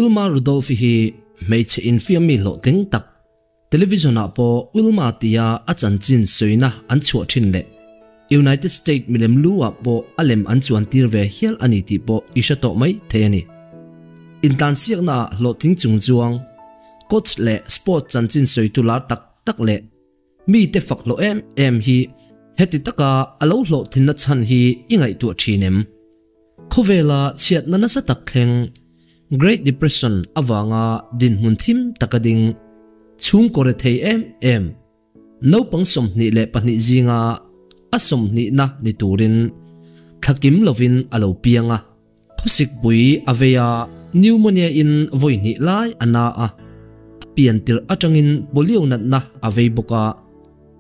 Wilma Rudolph-i hi hmeichhe infiammi hlawhtling tak, television-ah pawh Wilma tia a chanchin sawina an chhuah thin leh United State milem lu-ah pawh a lem an chuan tir ve hial a ni tih pawh i hre tawh mai thei a ni. Intlansiaknaah hlawhtling chung chuang coach leh sport chanchin sawitu lar tak tak leh Mite fak hlawh em em hi heti taka a lo hlawhtlinna chhan hi i ngaihtuah thin em? Khawvela chhiatna nasa tak thleng, Great Depression avanga dinhmun thim taka ding, chhungkaw rethei em em, naupang 22 zinga a sawmhnihna ni turin thlakim lovin a lo piang a. Khawsikpui a vei a, pneumonia in vawi hnih lai a na a, a pian tirh atangin polio natna a vei bawk a.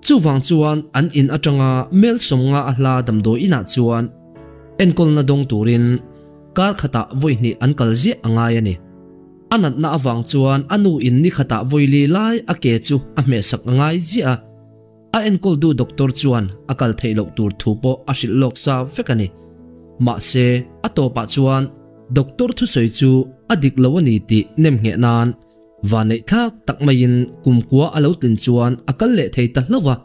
Chuvang chuan an in atanga mel 50 a hla damdawi inah chuan enkawlna dawng turin kar khatah vawi hnih an kal ziah a ngai a ni. A natna avang chuan a nu in ni khatah vawi li lai a ke chu a hmehsak a ngai ziah a. A enkawl duh doctor chuan a kal theih loh tur thu pawh a hrilh lawk sa vek a ni. Mahse, a tawpah chuan doctor thusawi chu a dik lo a ni tih nem ngheh nan vanneih thlak tak maiin kum kua a lo tlin chuan a kal leh thei ta hlauh a.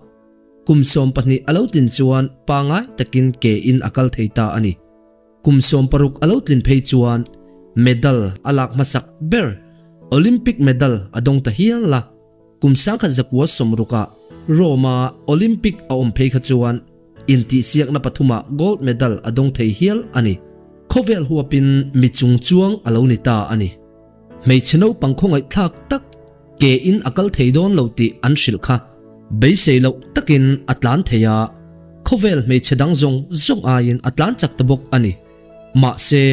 Kum 12 a lo tlin chuan pangai takin ke in a kal thei ta a ni. Kum 16 a lo tlin phei chuan medal a lak hmasak ber Olympic medal a dawng ta hial a. Kum 1960ah Rome-a Olympic a awm phei kha chuan intihsiakna pathumah gold medal a dawng thei hial a ni. Khawvel huapin mi chung chuang a lo ni ta a ni. Hmeichhe naupang khawngaihthlak tak ke in a kal thei dawn lo tih an hrilh kha beisei loh takin a tlan thei a, khawvel hmeichhe dang zawng zawng aiin a tlan chak ta bawk a ni. Mahse,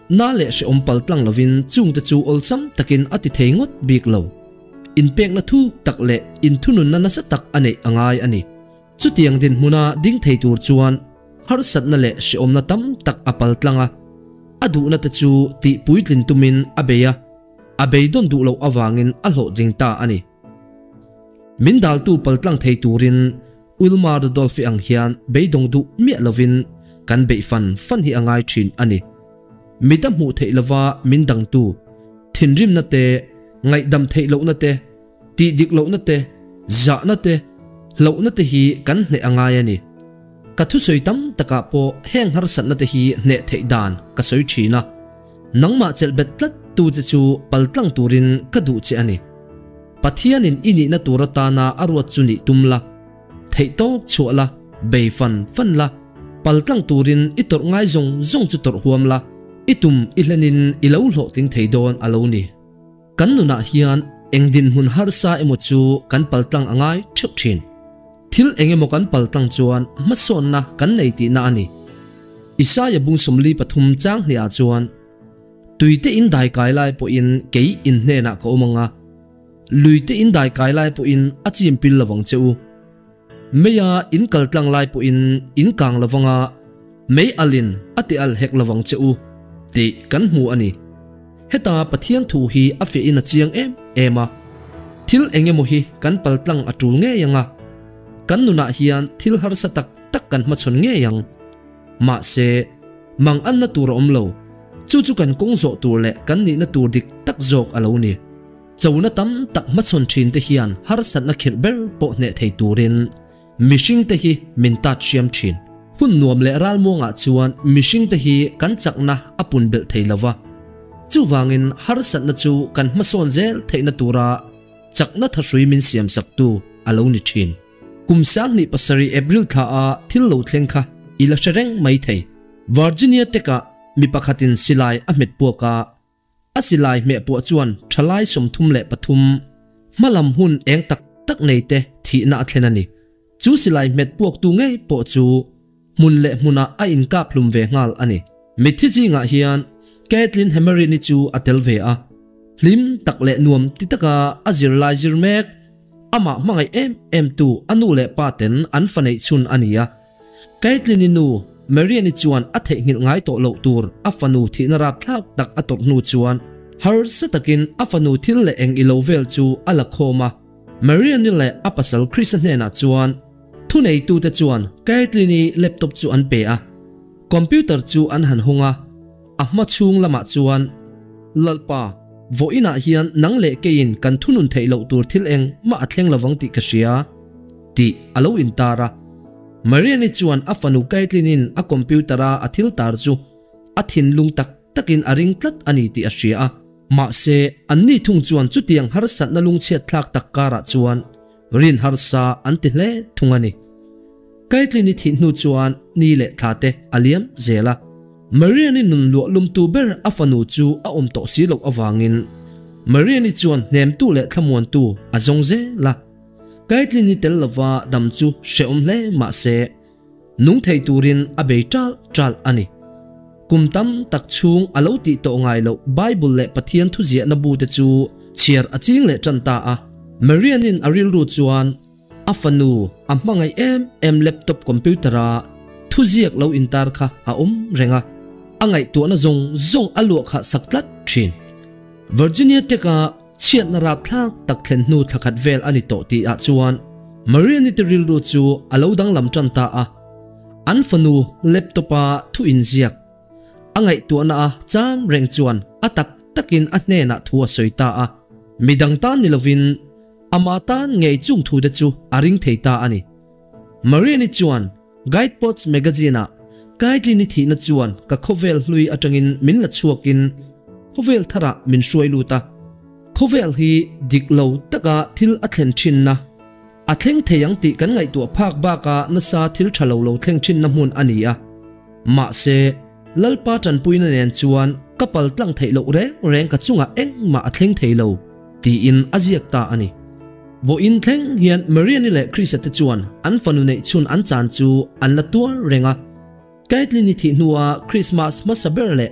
Na leh hrehawm pal tlang lovin chungte chu awlsam takin a ti thei ngawt bik lo. Inpekna thuk tak leh inthununna nasa tak a neih a ngai a ni. Chutiang dinhmuna ding thei tur chuan harsatna leh hrehawmna tam tak a pal tlang a, a duhna te chu tih puitlin tumin a bei a, a beidawn duh loh avangin a hlawhtling ta a ni. Min daltu pal tlang thei turin Wilma Rudolph-i ang hian beidawng duh miah lovin kan beih fan fan hi a ngai thin a ni. Mit a hmuh theih lova min dangtu, thinrimna te, ngaihdam theih lohna te, tih dik lohna te, zahna te, hlauhna te hi kan hneh a ngai a ni. Ka thusawi tam takah pawh heng harsatna te hi hneh theih dan ka sawi thin a. Nangmah chelh bet tlat tu che chu paltlang turin ka duh che a ni. Pathianin i nihna tur atana a ruat chu nih tum la, theih tawp chhuah la, bei fan fan la, paltlang turin i tawrh ngai zawng zawng chu tawrh huam la, i tum i hlenin i lo hlawhtling thei dawn a lo ni. Kan nunah hian eng dinhmun harsa emaw chu kan paltlang a ngai theuh thin. Thil eng emaw kan paltlang chuan hmasawnna kan nei tihna a ni. Isaia bung 43 chang hniah chuan, Tuite in dai kai lai pawhin kei in hnenah ka awm ang a, luite in dai kai lai pawhin a chim pil lovang che u. Meia in kal tlang lai pawhin in kang lovang a, mei alin a ti al hek lovang che u, tih kan hmu a ni. Heta Pathian thu hi a fiahin a chiang em em a, thil eng emaw hi kan pal tlang a tul ngei ang a, kan nunah hian thil harsa tak tak kan hmachhawn ngei ang. Mahse, mang anna tur a awm lo. Chu chu kan kawng zawh tur leh kan nihna tur dik tak zawk a lo ni. Chona tam tak hmachhawn thin te hian harsatna khirh ber pawh hneh thei turin mihring te hi min tat hriam thin. Hun nuam leh ralmuangah chuan mihring te hi kan chakna a pun belh thei lo va. Chuvangin harsatna chu kan hmasawn zel theihna tura chakna thahrui min siamsaktu a lo ni thin. Kum 2007 April thla a thil lo thleng kha i la hre reng mai thei. Virginia Tech ah mi pakhatin silai a hmet puak a, a silai hmeh puah chuan thalai 33 hmalam hun eng tak tak nei te thihna a thlen a ni. Chu silai hmet puak tu ngei pawh chu hmun leh hmunah a inkap hlum ve nghal a ni. Mitthi zingah hian Kaitlyn Hemerin-i chu a tel ve a, hlim tak leh nuam ti taka a zirlai zir mek. Amah hmangaih em em tu a nu leh pa ten an fa neih chhun a ni a. Kaitlyn-i nu Marian-i chuan a theihnghilh ngai tawh loh tur a fanu thihna rapthlak tak a tawrh hnu chuan harsa takin a fanu thil leh eng ilo vel chu a la khawm a. Marian-i leh a pasal Chris-a hnenah chuan thuneitute chuan Kaitlyn-i laptop chu an pe a. Computer chu an han hawng a, a hma chhung lamah chuan, Lalpa! Vawiinah hian nang leh keiin kan thunun theih loh tur thil eng mah a thleng lovang tih ka hria, tih a lo intar a. Marianne chuan a fanu Kaitlyn-in a computer-a a thil tar chu a thinlung tak takin a ring tlat a ni tih a hria a. Mahse, anni thung chuan chutiang harsatna lungchhiat thlak tak karah chuan rin harsa an ti hle thung a ni. Kaitlyn-i thih hnu chuan ni leh thla te a liam zel a. Marianne-i nun luah lumtu ber a fanu chu a awm tawh si loh avangin Marianne-i chuan hnemtu leh thlamuantu a zawng zel a. Kaitlyn-i tel lova dam chu hrehawm hle mah se, nung thei turin a bei ṭalh ṭalh a ni. Kum tam tak chhung a lo tih tawh ngai loh Bible leh Pathian thuziahna bu te chu chhiar a ching leh ṭan ta a. Marianne-in a rilru chuan a fanu a hmangaih em em laptop computer-a thuziak lo intar kha a awm reng a, a ngaihtuahna zawng zawng a luah khah sak tlat ṭhin. Virginia Tech-a Chhiatna rapthlak tak thlen hnu thla khat vel a ni tawh tih ah chuan Mariani te rilru chu a lo danglam tan ta a. An fanu laptop a thu inziak a ngaihtuahna a cham reng chuan a tak takin a hnenah thu a sawi ta a. Midang tan ni lovin ama tan ngei chung thu te chu a ring thei ta a ni. Mariani chuan Guideposts magazine ah Kaitlyn-i thihna chuan ka khawvel hlui atangin min la chhuakin khawvel tharah min hruai lut a. Khawvel hi dik lo taka thil a thlen thinna, a thleng thei ang tih kan ngaihtuah phak baka nasa thil tha lo lo thleng thinna hmun a ni a. Mahse, Lalpa tanpuina nen chuan ka pal tlang theih loh reng reng ka chungah engmah a thleng thei lo, tiin a ziak ta a ni. Vawiin thleng hian Marianne leh Chrisa te chuan an fanu neih chhun an chan chu an la tuar reng a. Kaitlyn-i thih hnua Christmas hmasa ber leh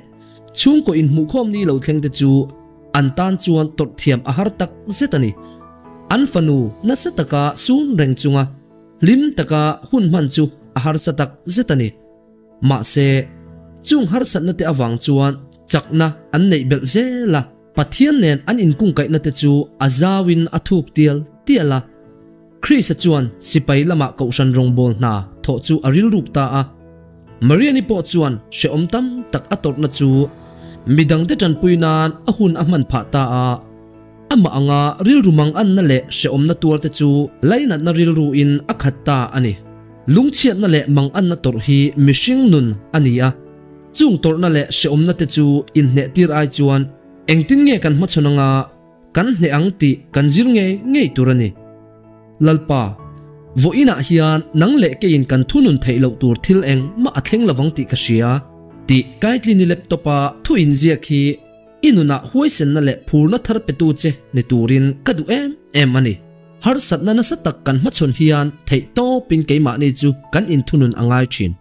chhungkaw inhmuhkhawm ni lo thleng te chu an tan chuan tawrh thiam a har tak zet a ni. An fanu nasa taka sun reng chunga hlim taka hun hman chu a harsa tak zet a ni. Mahse, chung harsatna te avang chuan chakna an neih belh zel a. Pathian nen an inkungkaihna te chu a zauin a thuk tial tial a. Krista chuan sipai lamah kohhran rawngbâwl hna thawh chu a rilruk ta a. Mariani pawh chuan hrehawm tam tak a tawrhna chu midangte ṭanpui nan a hun a hman phah ta a. Amah anga rilru manganna leh hrehawmna tuarte chu lainatna rilruin a khat ta a ni. Lungchhiatna leh manganna tawrh hi mihring nun a ni a. Chung tawrhna leh hrehawmna te chu inhneh tir ai chuan engtin nge kan hmachhawn anga kan hneh ang tih kan zir ngei ngei tur a ni. Lalpa, vawiinah hian nang leh keiin kan thunun theih loh tur thil eng mah a thleng lovang tih ka hria tih Kaitlyn-i laptop-a thu inziak hi i nunah huaisenna leh phurna thar petu che ni turin ka duh em em a ni. Harsatna nasa tak kan hmachhawn hian theih tawpin keimahni chu kan inthunun a ngai thin.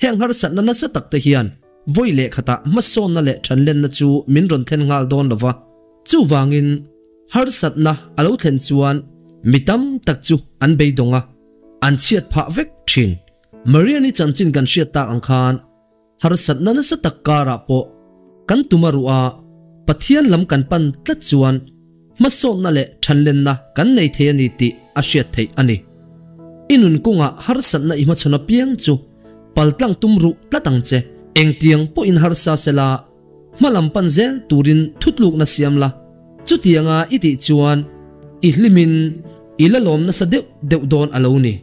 Heng harsatna nasa tak te hian vawi leh khatah hmasawnna leh thanlenna chu min rawn thlen nghal dawn lo va, chuvangin harsatna a lo thlen chuan mi tam tak chu an beidawng a, an chhiat phah vek thin. Marian-i chanchin kan hriat tak ang khan harsatna nasa tak karah pawh kan tum a ruh a, Pathian lam kan pan tlat chuan Hmasawnna leh thanlenna kan nei thei a ni tih a hriat theih a ni. I nun kawngah harsatna i hmachhawn apiang chu paltlang tum ruh tlat ang che. Engtiang pawhin harsa sela hma lam pan zel turin thutlukna siam la, chutianga i tih chuan i hlimin i la lawm nasa deuh deuh dawn a lo ni.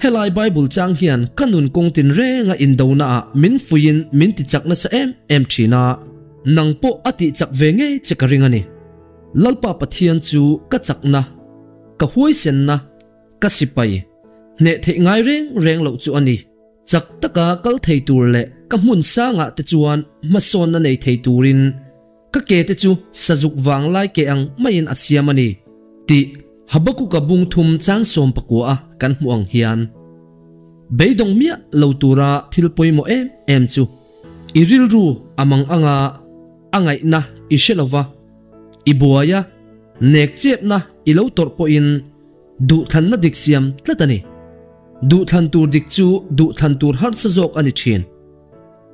Helai Bible chang hian ka nun kawng tinrenga indonaah min fuiin min ti chak nasa em em thin a, nang pawh a tih chak ve ngei che ka ring a ni. Lalpa Pathian chu ka chakna, ka huaisenna, ka sipai, hneh theih ngai reng reng loh chu a ni. Chak taka kal thei tur leh ka hmun sangah te chuan hmasawnna nei thei turin Ka ke te chu sazuk vanglai ke ang maiin a siam a ni tih Habakuka bung thum chang 19 a kan hmuh ang hian beidawng miah lo tura thil pawimawh em em chu i rilru a mang anga a ngaihna i hre lova, i buai a, nek chepna i lo tawrh pawhin duhthlanna dik siam tlat a ni. Duhthlan tur dik chu duhthlan tur harsa zawk a ni thin.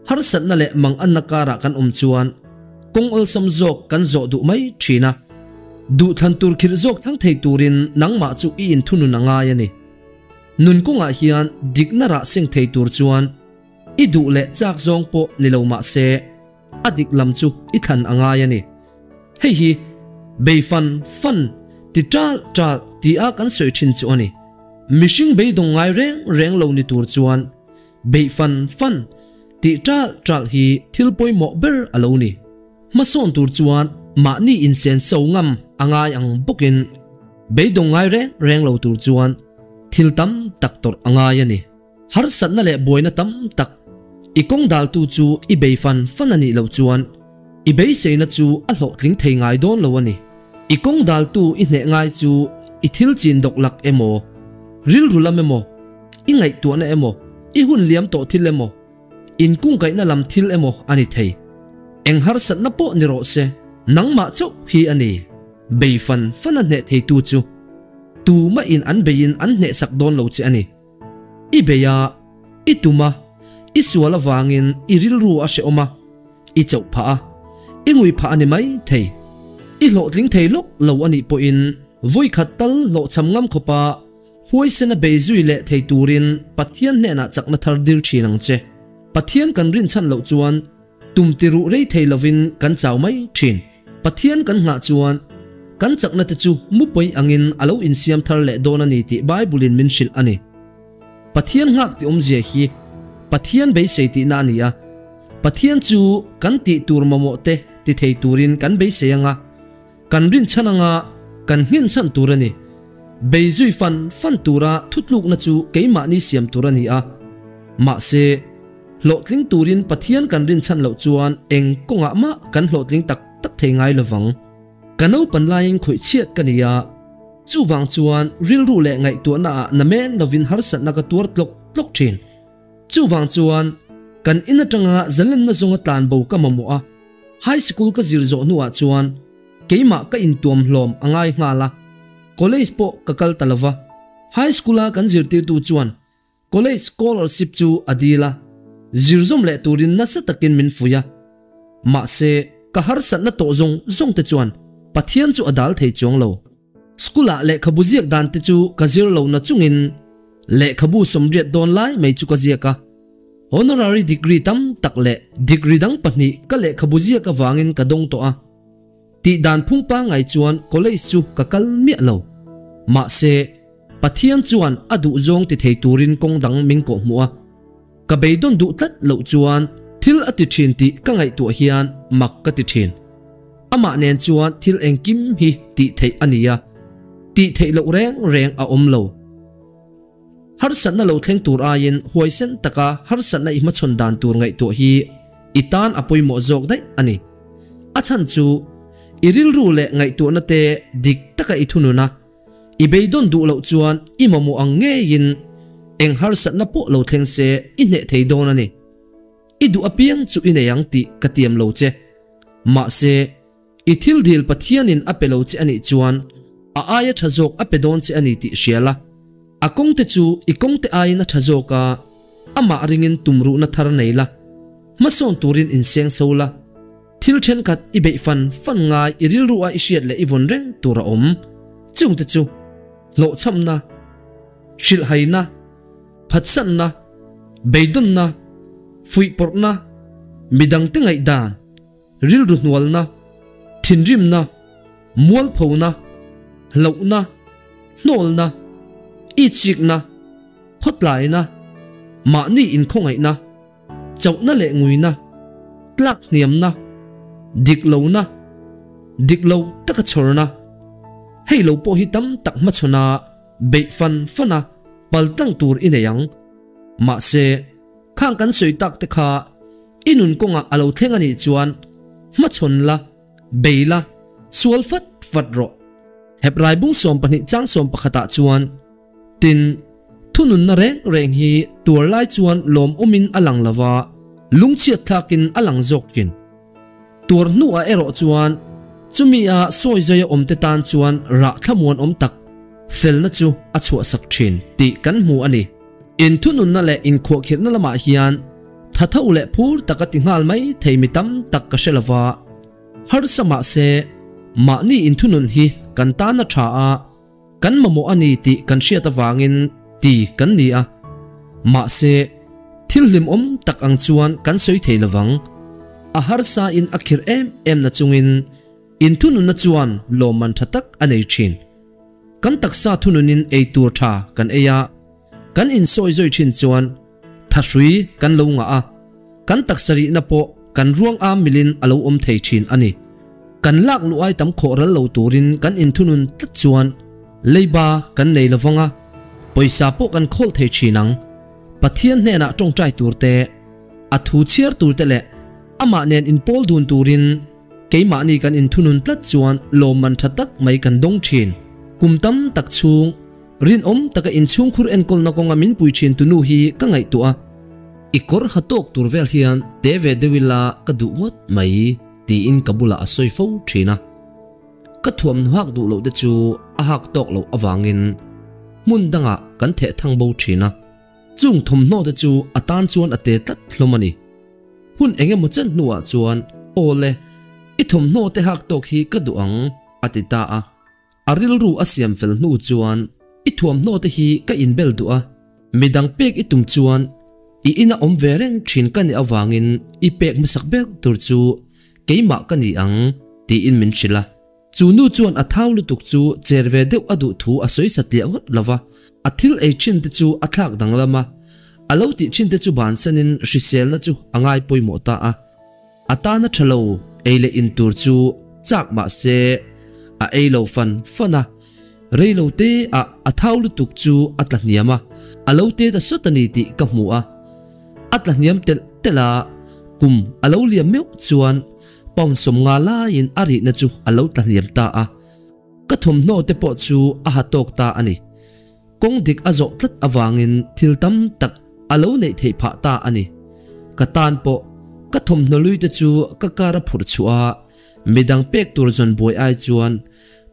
Harsatna leh manganna karah kan awm chuan kawng awlsam zawk kan zawh duh mai thin a. Duhthlan tur khirh zawk thlang thei turin nangmah chu i inthunun a ngai a ni. Nun kawngah hian dikna rah seng thei tur chuan i duh leh chak zawng pawh ni lo mah se a dik lam chu i thlan a ngai a ni. Hei hi bei fan fan ti ṭal ṭal ti a kan sawi ṭhin chu a ni. Mihring beidawng ngai reng reng lo ni tur chuan beih fan fan tih ṭal ṭal hi thil pawimawh ber a lo ni. Hmasawn tur chuan mahni insen so ngam a ngai ang bawkin beidawng ngai reng reng lo tur chuan thil tam tak tawrh a ngai a ni. Harsatna leh buaina tam tak i kawng daltu chu i bei fan fan a nih loh chuan i beiseina chu a hlawhtling thei ngai dawn lo a ni. I kawng daltu i hneh ngai chu i thil chin dawk lak emaw, rilru lam emaw, i ngaihtuahna emaw, i hun liam tawh thil emaw, inkungkaihna lam thil emaw a ni thei. Eng harsatna pawh ni rawh se, nangmah chauh hi a ni. Bei fan fan a hneh theitu chu tumah in an beiin an hnehsak dawn lo che a ni. I bei a, i tum a, i sual avangin i rilru a hrehawm a, i chauh phah a, i ngui phah a ni mai thei. I hlawhtling thei lawk lo a nih pawhin vawikhat tal hlawhchham ngam khawpa huaisena bei zui leh thei turin Pathian hnenah chakna thar dil thin ang che. Pathian kan rinchhan loh chuan tum ti ruh rei thei lovin kan chau mai thin. Pathian kan nghah chuan kan chakna te chu mupawi angin a lo insiam thar leh dawn a ni tih Bible-in min hrilh a ni. Pathian nghak tih awmzia hi Pathian beisei tihna a ni a, Pathian chu kan tih tur mamawh te ti thei turin kan beisei anga kan rinchhan anga kan nghenchhan tur a ni. Bei zui fan fan tura thutlukna chu keimahni siam tur a ni a, mahse, Hlawhtling turin Pathian kan rinchhan loh chuan eng kawngah mah kan hlawhtling tak tak thei ngai lovang. Ka naupan laiin khawih chhiat ka ni a, chuvang chuan rilru leh ngaihtuahna ah namen lovin harsatna ka tuar tlawk tlawk thin. Chuvang chuan kan in atanga zalenna zawnga tlanbo ka mamawh a, high sikul ka zir zawh hnuah chuan keimah ka intuam hlawm a ngai nghal a, college pawh ka kal ta lova. High school a kan zirtirtu chuan College scholarship chu a dil a, zirzawm leh turin nasa takin min fuih a. Mahse, ka harsatna tawh zawng zawng te chuan Pathian chu a dal thei chuang lo. School-ah lehkhabu ziak dan te chu ka zir lo na chungin lehkhabu 80 dawn lai mai chu ka ziak a. Honorary degree tam tak leh degree dang pahnih ka lehkhabu ziak avangin ka dawng tawh a. Tih dan phung pangngai chuan college chu ka kal miah lo. Mahse, Pathian chuan a duhzawng ti thei turin kawng dang min kawhhmuh a, ka beidawn duh tlat loh chuan thil a ti thin tih ka ngaihtuah hian mak ka ti thin. Amah nen chuan thil engkim hi tih theih a ni a, tih theih loh reng reng a awm lo. Harsatna lo thleng tur aiin huaisen taka harsatna i hmachhawn dan tur ngaihtuah hi i tan a pawimawh zawk daih a ni. A chhan chu i rilru leh ngaihtuahna te dik taka i thunun a, I beidawn duh loh chuan i mamawh ang ngeiin eng harsatna pawh lo thleng se i hneh thei dawn a ni. I duh apiang chu i nei ang tih ka tiam lo che. Mahse, i thil dil Pathianin a pe lo che a nih chuan a aia tha zawk a pe dawn che a ni tih hria la. A kawngte chu i kawngte aiin a tha zawk a, amah ringin tumruhna thar nei la, hmasawn turin inseng so la. Thil thenkhat i beih fan fan ngai i rilru a i hriat leh i vawn reng tur a awm. Chungte chu, hlawhchhamna, hrilhhaina, phatsanna, beidawnna, fuihpawrhna, midangte ngaihdan, rilru hnualna, thinrimna, mualphona, hlauhna, hnawlna, itsikna, khawtlaina, mahni inkhawngaihna, Chauhna leh nguina, tlak hniamna, dik lohna, dik lo taka chhawrna, hei lo pawh hi tam tak hmachhawn a beih fan fan a pal tlang tur i nei ang. Mahse, khang kan sawi tak te kha i nun kawngah a lo thleng a nih chuan hmachhawn la, bei la, sual fat fat rawh. Hebrai bung 12 chang 11 ah chuan. Tin, thununna reng reng hi tuar lai chuan lawmawmin a lang lo va, lungchhiat thlakin a lang zawk thin. Tuar hnuah erawh chuan chumi a sawi zaia awmte tan chuan rah thlamuanawm tak felna chu a chhuahsak thin tih kan hmu a ni. Inthununna leh inkhuahkhirhna lamah hian thatho leh phur taka ti nghal mai thei mi tam tak ka hre lo va, harsa mahse mahni inthunun hi kan tan a tha a, Kan mamawh a ni tih kan hriat avangin ti kan ni a, mahse thil hlimawm tak ang chuan kan sawi thei lovang. A harsa in a khirh em em na chungin Inthununna chuan lawmman tha tak a nei thin. Kan taksa thununin ei tur tha kan ei a, kan insawi zawi thin chuan thahrui kan lo ngah a, kan taksa rihna pawh kan ruang am milin a lo awm thei thin a ni. Kan lak luh ai tam khawh ral lo turin kan inthunun tlat chuan leiba kan nei lo vang a, pawisa pawh kan khawl thei thin ang. Pathian hnenah tawngtai tur te, a thu chhiar tur te leh amah nen inpawl dun turin Keimahni kan inthunun tlat chuan lawmman tha tak mai kan dawng thin. Kum tam tak chhung, rinawm taka inchhungkhur enkawlna kawnga min pui thin tunu hi ka ngaihtuah a. I kawr ha tawk tur vel hian te ve deuh ila ka duh ngawt mai tiin ka bulah a sawi fo thin a. Ka thuamhnaw hak duh loh te chu a hak tawk loh avangin hmun dangah kan theh thang bo thin a. Chung thawmhnaw te chu a tan chuan a te tlat hlawm a ni. Hun eng emaw chen hnuah chuan, Aw le, i thawmhnaw te hak tawk hi ka duh ang, a ti ta a. A rilru a siam fel hnu chuan, I thuamhnaw te hi ka inbel duh a, midang pek i tum chuan i ina awm ve reng thin ka nih avangin i pek hmasak ber tur chu keimah ka ni ang, tiin min hrilh a. Chu nu chuan a thau lutuk chu cher ve deuh a duh thu a sawi satliah ngawt lo va, a thil ei thin te chu a thlak danglam a, a lo tih thin te chu bansanin hriselna chu a ngai pawimawh ta a. A tana tha lo ei leh in tur chu chak mah se a ei lo fan fan a, rei lo te ah a thau lutuk chu a tla hniam a, a lo te ta sawt a ni tih ka hmu a. A tla hniam telh telh a, kum a lo liam meuh chuan Pound 50 laiin a rihna chu a lo tla hniam ta a, ka thawmhnaw te pawh chu a ha tawk ta a ni. Kawng dik a zawh tlat avangin thil tam tak a lo neih theih phah ta a ni. Ka tan pawh ka thawmhnaw lui te chu ka car a phurh chhuah a, midang pek tur zawn buai ai chuan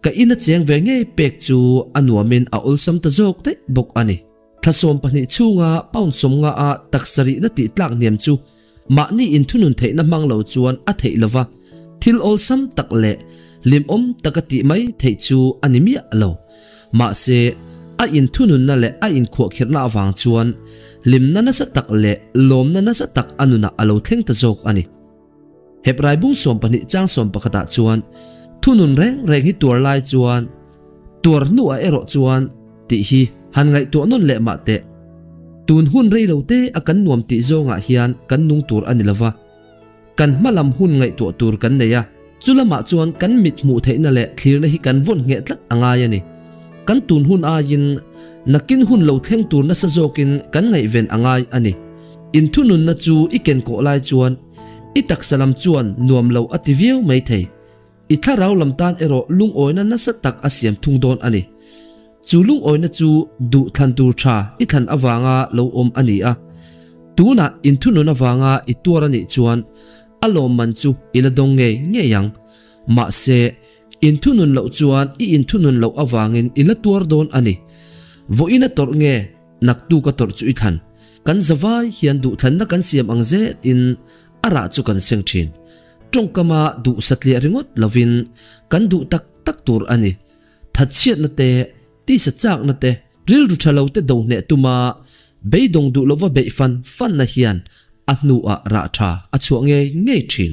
ka ina cheng ve ngei pek chu a nuamin a awlsam ta zawk daih bawk a ni. Thla 12 chhunga pound 50 a taksa rihna tih tlak hniam chu Mahni inthunun theihna hmang lo chuan a theih lova, thil awlsam tak leh hlimawm taka tih mai theih chu a ni miah lo. Mahse, a inthununna leh a inkhuahkhirhna avang chuan hlimna nasa tak leh lawmna nasa tak a nunah a lo thleng ta zawk a ni. Hebrai bung 12 chang 11 ah chuan thunun reng reng hi tuar lai chuan tuar hnuah erawh chuan tih hi han ngaihtuah nawn leh mah teh. Tun hun rei lo te a kan nuam tih zawngah hian kan nung tur a ni lova, kan hma lam hun ngaihtuah tur kan nei a, chu lamah chuan kan mit hmuh theihna leh thlirna hi kan vawn ngheh tlat a ngai a ni. Kan tun hun aiin nakin hun lo thleng tur nasa zawkin kan ngaihven a ngai a ni. Inthununna chu i kenkawh lai chuan i taksa lam chuan nuam lo a ti viau mai thei. I thlarau lam tan erawh lungawina nasa tak a siam thung dawn a ni. Chu lungawina chu duh thlan tur tha i thlan avanga lo awm a ni a. Tunah inthunun avanga i tuar a nih chuan a lawmman chu i la dawng ngei ngei ang. Mahse, inthunun loh chuan i inthunun loh avangin i la tuar dawn a ni. Vawiin a tawrh nge naktuk a tawrh chu i thlan. Kan zavai hian duhthlanna kan siam ang zetin a rah chu kan seng thin. Tawngkama duh satliah ringawt lovin kan duh tak tak tur a ni. Thatchhiatna te, tisa chakna te, rilru tha lo te do hneh tuma beidawng duh lova beih fan fanna hian a hnuah rah tha a chhuah ngei ngei thin.